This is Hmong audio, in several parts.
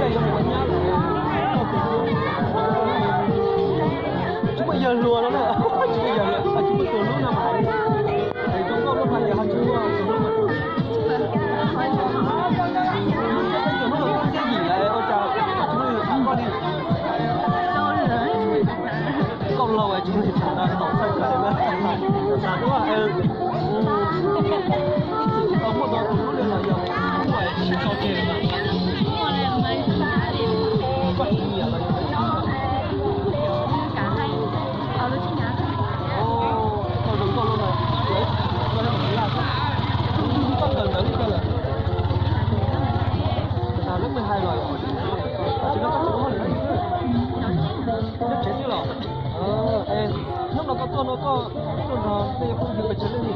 Tsis muaj yawg hluas no na, tsis muaj yawg hluas, tsis muaj tus hlub no mas hais zoo nkauj lub hais yog ho tsis muaj tus hlub mas. Tus hlub mas tub txiab yim lawm ua cas tsis muaj yawg hlub koj li. Nkauj laug tsis muaj yawg tham no tom txhawj kawg li. Ib txwm tsis tau muaj tus hlub li los yog muaj tsis tso tseg li mas. Koj tsis nyiam los yog koj zoo nkauj lub no, lawv tsis nyiam koj li mas, koj kawm ntawv li cas lawm? Lawv muaj hais los yog tsis no koj tseem ua hauj lwm xwb? Nyob tsev xwb los? Hnub no koj tuaj no koj tuaj nrog tej phooj ywg pes tsawg leej li?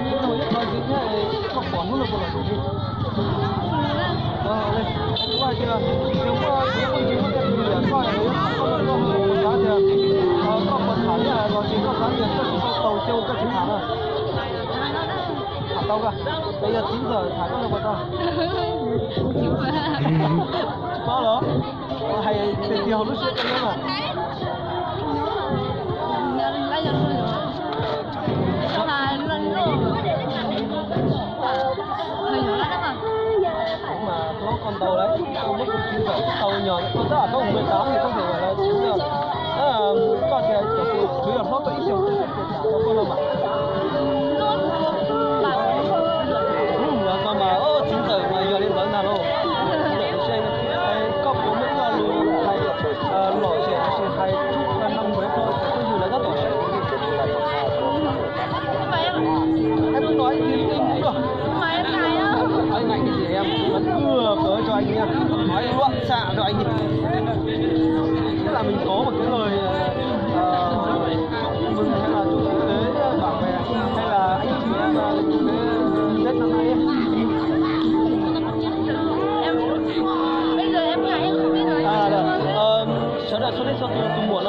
Hnub no yog qhov ntxiv thiab, koj pom hnub no puas lom zem li? Kuv hais tias, yog muaj phooj ywg muaj tej phooj ywg koj, koj, koj, koj xav tias koj puas tham thiab los sis koj xav tias koj tsis tau tau xyoo koj tsis tham na? Tham tau koj, es yog txiv ntxawm tham koj no puas tau? Tsis paub los? Hais tiag tiag hauv lub siab koj nyob mas. Kuv mas hlob koj ntau lawm, koj muab kuv txiv ntxawm tau nyog koj tab tom mus tas es koj tias lawv txiv ntxawm. Koj tias cov kuv yog hlob koj ib xyoos koj tias tham tau koj no mas. Hnub no mas txiv ntxawm mas yog li ntawd ntag lauj. Txiv ntxawm se, koj puas muaj ib lo lus hais lom zem los sis hais tub no mus rau cov phooj ywg lawv tab tom saib? Ib lub no ib tug ib lub no. Hais ib txhia rau anh, nói loạn xạ rau anh đi. Tức là mình có một cái lời, ờ, chúc mừng hay là chúc Tết, ờ, bạn bè hay là anh chị em, ờ, Tết năm nay ấy. Em, bây giờ em ngại, em không biết nói. À, được. Ờ, sawv daws txhob teb txog tus, tus muam